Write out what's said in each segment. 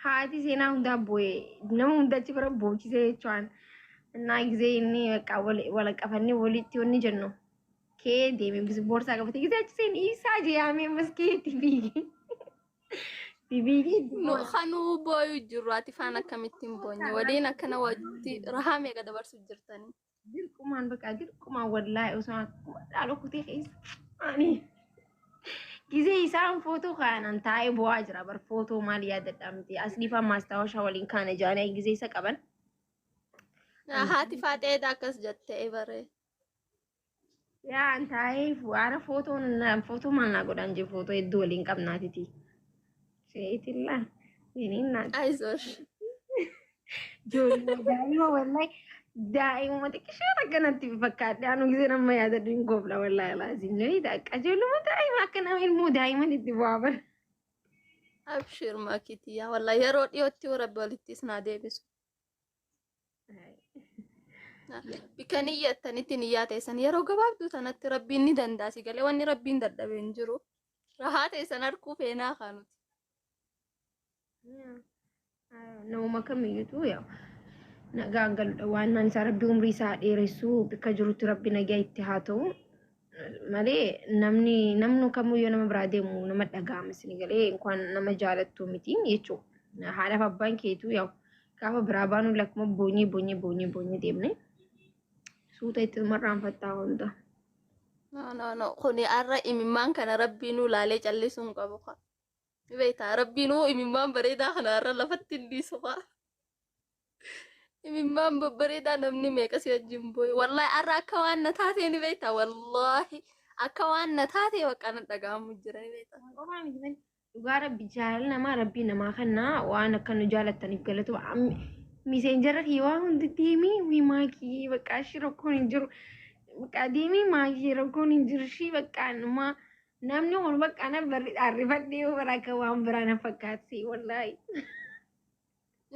Haati seenaa hundaa boo'e nama hunda achi bira boochisee jechuun. Innaa gisee inni bakka wal qabannee walitti wanni jennu kee deeme boorsaa qabate gisee achi seen isaa jeeyamee maskii itti fiige. Itti fiigee itti Nu boo'e. kanuu booyu jirru ati faan akkamitti hin boonye waliin akkana wajji rahaa meeqa dabarsu jirtanii. Dirqumaan bakka dirqumaan wallaahi osoo akkuma dhaala kutee keessa ani gisee isaan footoo kaanan taa'ee bo'aa jira bar footoo maal yaadadha miti asliifaa maastaawashaa waliin kaana jaanii gisee isa qaban. Haati faaxeedha akkas jettee bare. Yaa an taa'ee waara footoon footoo maal naa godhan jee footoo hedduu waliin qabnaatiti. Seetillaa yeniin naati. Ayizoosh. Ijoollee daa'ima wallahi daa'imuma xiqqishoo akkanatti fakkaadhe anu gisee nama yaadadhu hin goofla wallahi laazim ni dhaqa ijoolluma daa'ima akka nama ilmoo daa'iman itti bu'aa bara. Abshir makitiyaa wallahi yeroo dhiyootti rabbi walitti isin haa deebisu. Bikka niyyattanitti niyyaa teessan yeroo gabaabduu tanatti rabbiin ni danda'a si galee wanni rabbiin dadhabe hin jiru. Rahaa teessan arguu feenaa kaa nuti. Nama kamiyyuutu yaa nagaan galudha waan naan isaa rabbi umrii isaa dheeressuu bikka jirutti rabbi nagaa itti haa ta'u malee namni namnu kamiyyuu nama biraa deemu nama dhaga'ama isin galee inkwaan nama jaalattu miti jechuudha. Haadhaaf abbaan keetu yaa gaafa biraa baanu lakkuma boonyee boonyee boonyee boonyee deemne suuta itti marraanfattaa hunda. No no no kuni har'a imimmaan kana rabbiinuu laalee callisuu hin qabu kaa. Beektaa rabbiinuu imimmaan bareedaa kana har'a lafatti hin dhiisu kaa. Imimmaan babbareedaa namni meeqa si wajjin boo'e. Wallaahi har'a akka waan na taatee ni beektaa wallaahi akka waan na taatee bakka na dhaga'amu jira ni beektaa. Qofaa miti malee dhugaa rabbi jaalala namaa rabbii namaa kennaa waan akka nu jaalattaniif galatu miseenjara kiyya waan hundi deemii wii maakii bakka ishii rakkoon hin jiru bakka deemii maakii rakkoon hin jiru ishii bakka numaa namni kun bakka na barri dhaarrifadhee yoo bara akka waan biraa na fakkaatsi wallaahi.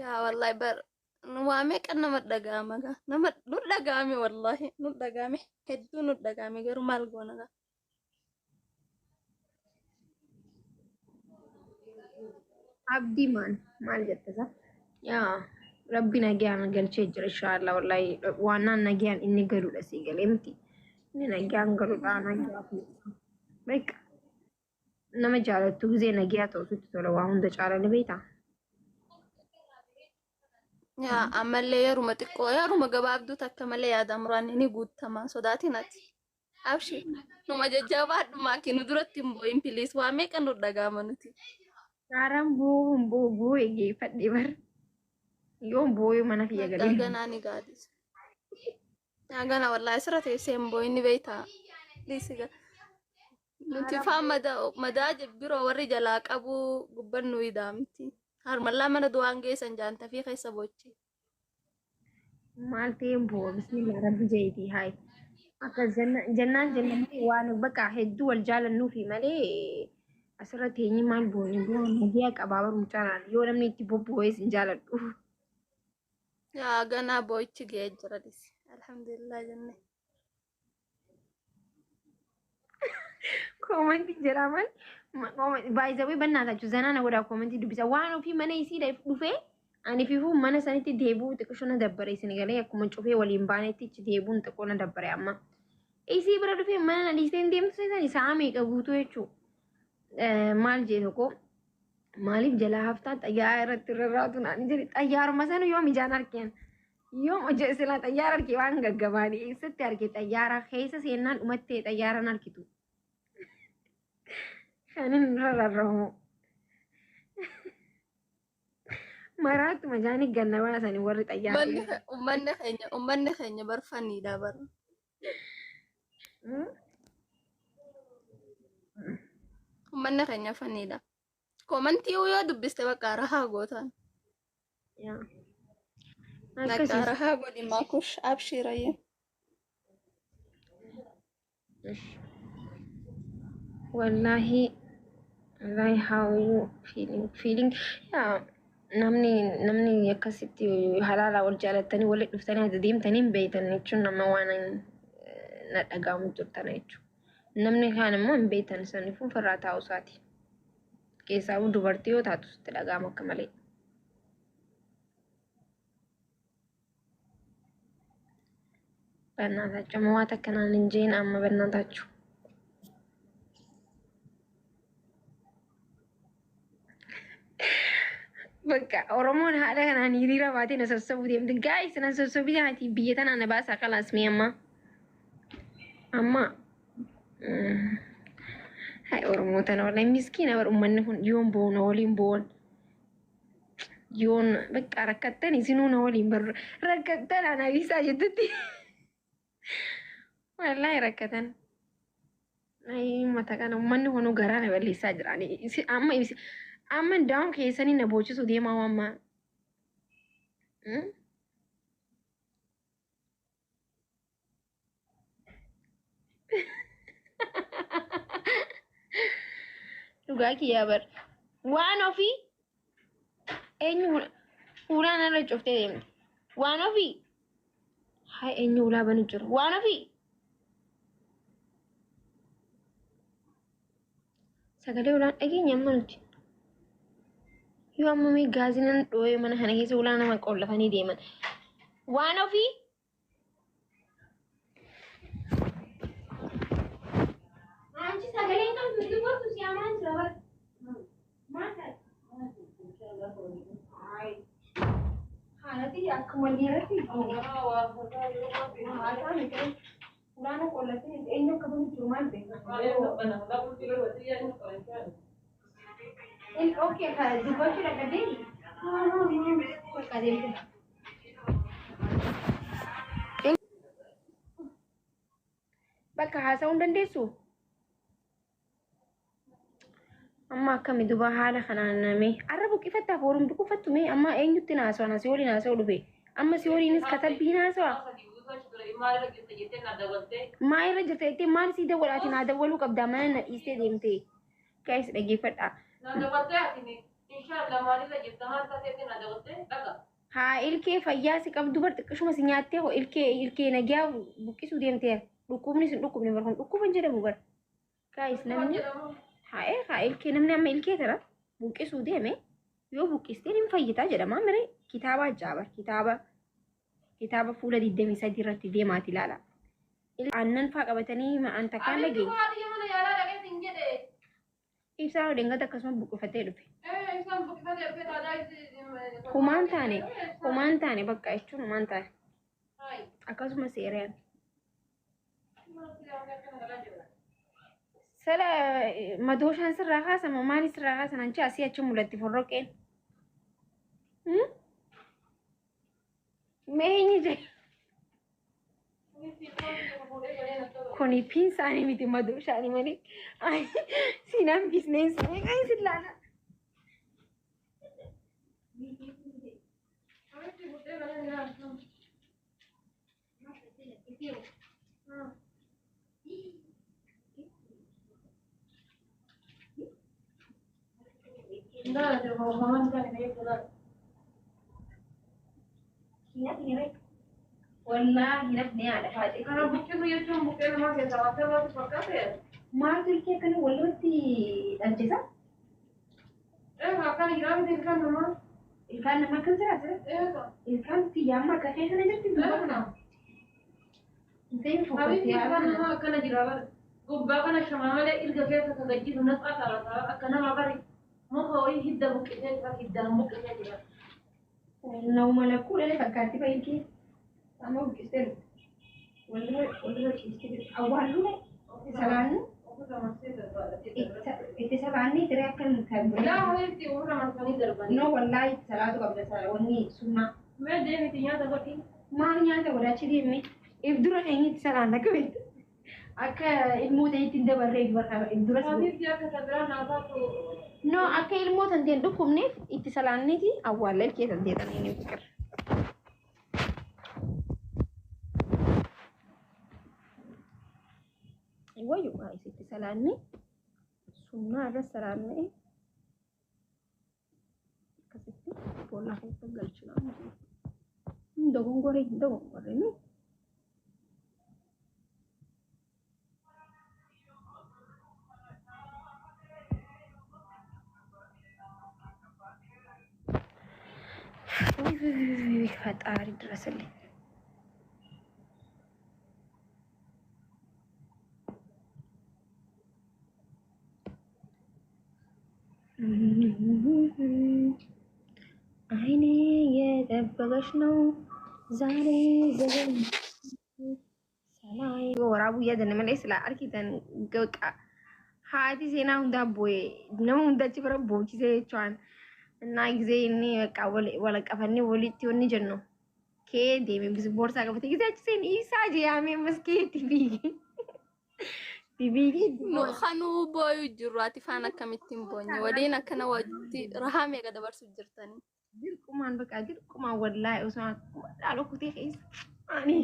Yaa wallaahi bar waa meeqa nama dhaga'ama gaa nama nu dhaga'ame wallaahi nu dhaga'ame hedduu nu dhaga'ame garuu maal goona gaa. Abdii maal maal jette isa? Yaa rabbi nagaan galchee jira inshaallah wallaahi waan naan nagaan inni galudha sii galee miti. Inni nagaan galudha nagaa fi beeka nama jaalattu gisee nagaa ta'u sitti tola waa hunda caala ni beektaa. Yaa ammallee yeruma xiqqoo yeruma gabaabduu takka malee yaada muraan ni guutama sodaatin ati. Abshir numa jajjabaadhu maakii nu duratti hin boo'in piliis waa meeqa nu dhaga'ama nuti. Saaraan boo'uun boo'u boo'ee geeffadhe bar. Yoon boo'ee mana kiyya Bakka galee. ganaa ni gaadisa. Yaa gana wallaahi asirra teessee hin boo'in ni beektaa. Dhiisi gaa. Nuti faan madaa madaa biroo warri jalaa qabu gubban nu idaamti. Harmallaa mana du'aan geessan jaantafii keessa boochi. Maal ta'een boo'a bismillah rabbi jeetii hayi. Akka jennaan jennaan waan bakka hedduu wal jaalannuufi malee asirra teenyee maal boone boo'a nagaa qabaa baru mucaanaan yoo namni itti bobboo'es hin jaaladhu. Yaa ganaa boo'ichi ga'ee jira dhisi. Alhamdulillah jenne. Koomantii jedhaa maal baay'isawee bannaa tachu zanaa na godhaa koomantii dubbisa waan ofii mana isii dhufee ani fifuu mana sanitti deebi'uu xiqqoo na dabbare isin galee akkuma cufee waliin baanetti ichi deebi'uun xiqqoo na dabbare amma. Isii bira dhufee mana na dhiistee hin deemtu seetan sa'a meeqa guutuu jechuu maal jee tokko maaliif jalaa haftaa xayyaara irratti rarraatu naan jedhe xayyaaruma sana yoom ijaan arkeen yoom hojii silaa xayyaara arke waan gaggabaadhe eessatti arke xayyaara keessa seennaan dhumattee xayyaaraan arkitu. Kanin rarramu. Maraatuma jaanii ganna baasanii warri xayyaara. Uummanni keenya uummanni keenya barfaniidha bara. Uummanni keenya faniidha. Koomantii yoo dubbiste bakka rahaa gootan. Bakka Akkasii. rahaa godhi maakush abshirayyee. Wallahi wallahi how you feeling feeling yaa namni namni akkasitti halaala wal jaalattanii walitti dhuftanii ati deemtanii hin beektan jechuun nama waan na dhaga'amu jirtana jechuudha. Namni kaan immoo hin beektan saniifuu ofirraa taa'u isaati. Keessaa dubartii yoo taatu sitti dhaga'ama akka malee. በእናታችሁ መዋት ከናን እንጂን አማ በእናታችሁ በቃ Oromoon haadha kanaan hiriira baatee na sossobuu deemti. Gaayis na sossobii haati biyya tanaa na baasaa kalaas mee amma. Amma hai Oromoo tana wallahi miskiina bar uummanni kun yoon boona waliin boon. Yoon bakka rakkattan isinuu na waliin bar rakkattan ana bisaa jettutti. Wallahi rakkatan. Ay uummata kana uummanni kun garaa na balleessaa jira. Amma amma daa'um keessanii na boochisuu deemaa waan Dhugaa kiyyaa bar waan ofii eenyu fuulaan irra cuftee deemte waan ofii haa eenyu ulaa banu jiru waan ofii sagalee ulaan dhageenya amma nuti yoo amma mee gaazinan dhooyee mana kana keessa ulaa nama qollafanii deeman waan ofii አንቺ sagaleen qabdu dubbatu si amaan jira bar maal taate haalati akkuma dhiiratti ulaana qollatee eenyu akka banu jiru maal beekna Okay, dubbachuu dadhabdee bakka deemte. Bakka haasa'uu hin dandeessu? Amma akkami duba haala kanaan namee arra buqqifattaaf horuun buqqifattu mee amma eenyutti naasawa na si waliin haasa'uu dhufe amma si waliinis katabbii naasawa. Maa irra jirta jettee maal sii dawwalaati naa dawwaluu qabdaa mana na dhiistee deemte. Gaayis dhaggeeffadhaa. Haa ilkee fayyaa si qabdu bar xiqqishuma si nyaattee hoo ilkee ilkee nagiyaa buqqisuu deemtee dhukkubni sin dhukkubne bar kun dhukkuba hin jedhamu bar. Gaayis namni haa haa ilkee namni amma ilkee tara buqqisuu deeme yoo buqqisteen hin fayyitaa jedhama mire kitaaba ajaa'aba kitaaba kitaaba fuula 23 irratti deemaati ilaala. Aannan faa qabatanii ma'aan takkaan dhageenye. Ibsaa dhengata akkasuma buqqifatee dhufe. Humaan taane humaan taane bakka jechuun humaan taane akkasuma seeraan. Sala madooshaan sirraa kaasama maali sirraa kaasan anchi asii achi mul'atti forroqeen. Mee eenyu jedhe kuni piinsaanii miti madooshaanii malee siinaan biizineensi meeqaan isin laala. Wallaahi nafni haadha faate. Maaltu ilkee akkana walirratti dhalchisa? Ilkaan namaa akkam jira asirratti? Ilkaan tiyyaa amma akka kee kana jirti duuba. Intain fokkotee haala. Gubbaa kana shamaa malee ilga keessa ka gajjiru nafaa ta'a akka nama bari muka wayii hidda buqqisee jira hiddaan buqqisee jira. Nama lakkuu dhalee fakkaatti fayyadee amma buqqistee walirra walirra ciistee jirti. Awwaalluu salaannu itti salaanni tiree akka hin kan Laa ho'itti ofirra marsanii darbanii. No wallaahi itti salaatu qabda wanni sunnaa. Mee deemiti nyaata godhi. Maal nyaata godhachi deemne if dura keenya itti salaan akka beektu akka ilmoo ta'etti hin dabarree if dura. Habiibti akka sabiraa naa taatu. No akka ilmoo tanteen dhukkubneef itti salaanneeti awwaalla ilkee tantee taneen fikir. Wayyu itti salaanne sunnaa irra salaanne akkasitti boolla keessa galchina. Hin dogongoree hin dogongoree nu. ፈጣሪ ድረስልኝ። እየጠበቀች ነው ዛሬ ዘገን ሰላይ waraabuu yaadanne malee silaa argitan gaqa haati seenaa hundaa boo'ee nama hunda achi bira boochisee jechuun እና ጊዜ inni በቃ walaqafannee walitti wanni jennu kee deeme boorsaa qabate ጊዜ achi seen isaa jeeyamee maskeetti fiigee fiigee. Nu kanuu booyuu jirru ati faan akkamittiin boonye waliin akkana wajji rahaa meeqa dabarsuuf jirtanii. Dirqumaan በቃ dirqumaan wallaahi osoo akkuma dhaaloo kutee keessa ani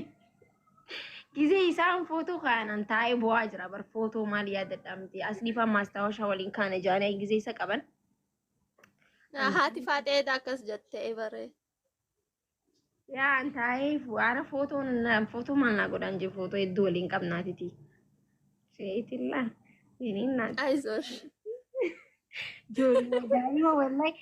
ጊዜ isaan footoo kaanan taa'ee bu'aa jira bar footoo maal yaadadha miti asliifaa maastaawashaa waliin kaane jaanii ጊዜ isa qaban. Haati faaxeedha akkas jettee bare. Yaa an taa'ee waara footoon footoo maal naa godhan jee footoo hedduu waliin qabnaatiti. Seetillaa yeniin አይዞሽ. Ijoollee daa'ima wallahi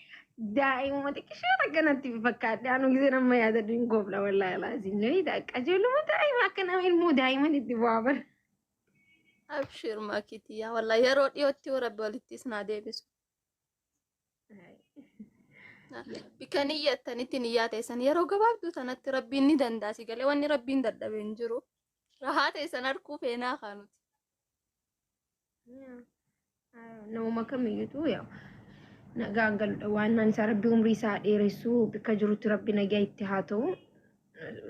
daa'imuma xiqqishee akkanatti fakkaadhe anu gisee nama yaadadhu hin goofna wallahi laazim ni qajeeluma daa'ima akka nama ilmoo daa'imman itti bu'aa bara. Abshir makitiya wallahi yeroo dhiyootti Rabbi walitti isin haa deebisu. Bikka niyyattanitti niyyaa teessan yeroo gabaabduu sanatti Rabbiin ni danda'a si galee wanni Rabbiin dadhabe hin jiru. Rahaa teessan arguu feenaa kaanuti. Namuma kamiyyuutu yaa nagaan galudha waan naan isaa Rabbi umrii isaa dheeressuu bikka jirutti Rabbi nagaa itti haa ta'u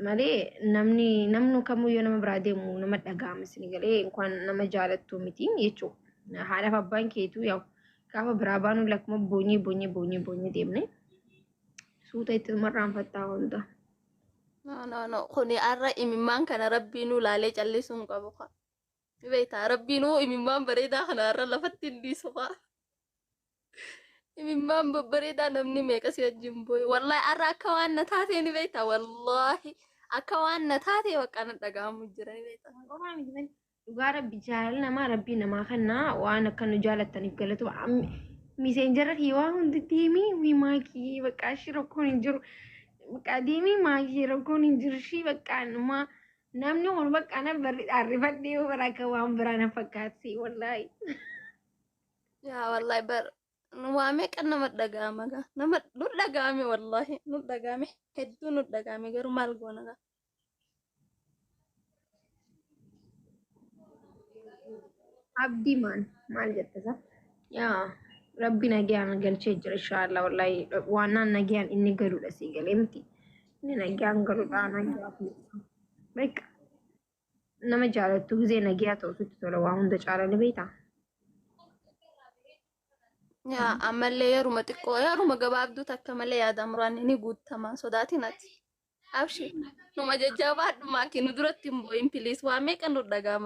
malee namni namni kamiyyuu nama biraa deemu nama dhaga'ama isin galee inkwaan nama jaalattu miti jechuudha. Haadhaaf abbaan keetuu yaa gaafa biraa baanu lakkuma boonyee boonyee boonyee boonyee deemne suuta itti marraanfattaa hunda. No, no, no, kuni har'a imimmaan kana Rabbiinuu laalee callisuu hin qabu. Beektaa Rabbiinuu imimmaan bareedaa kana har'a lafatti hin dhiisu. Imimmaan babbareedaa namni meeqa si wajjin boo'e. Wallaahi har'a akka waan na taatee ni beektaa wallaahi akka waan na taatee bakka na dhaga'amu jira ni beektaa. Qofaa miti malee dhugaa Rabbi jaalala namaa Rabbii namaa kennaa waan akka nu jaalattaniif galatu miseenjara kiyya waan hundi deemii wii maakii bakka ishii rakkoon hin jiru bakka deemii maakii rakkoon hin jiru ishii bakka numaa namni kun bakka na barri dhaarrifadhee bara akka waan biraa na fakkaatsi wallaahi. Yaa wallaahi bar waa meeqa nama dhaga'ama gaa nama nu dhaga'ame wallaahi nu dhaga'ame hedduu nu dhaga'ame garuu maal goona gaa. Abdii maal maal jette isa? Yaa Rabbi nagaan galchee jira inshaallah wallaahi waan naan nagaan inni galuudha sii galee miti inni nagaan galuudha nagaa beeka nama jaalattu gisee nagaa ta'u sitti tola waa hunda caala ni beektaa. Yaa ammallee yeruma xiqqoo yeruma gabaabduu takka malee yaada muraan ni guutama sodaatin ati. Abshir numa jajjabaadhu maakii nu duratti hin boo'in please waa meeqa nu dhaga'ama.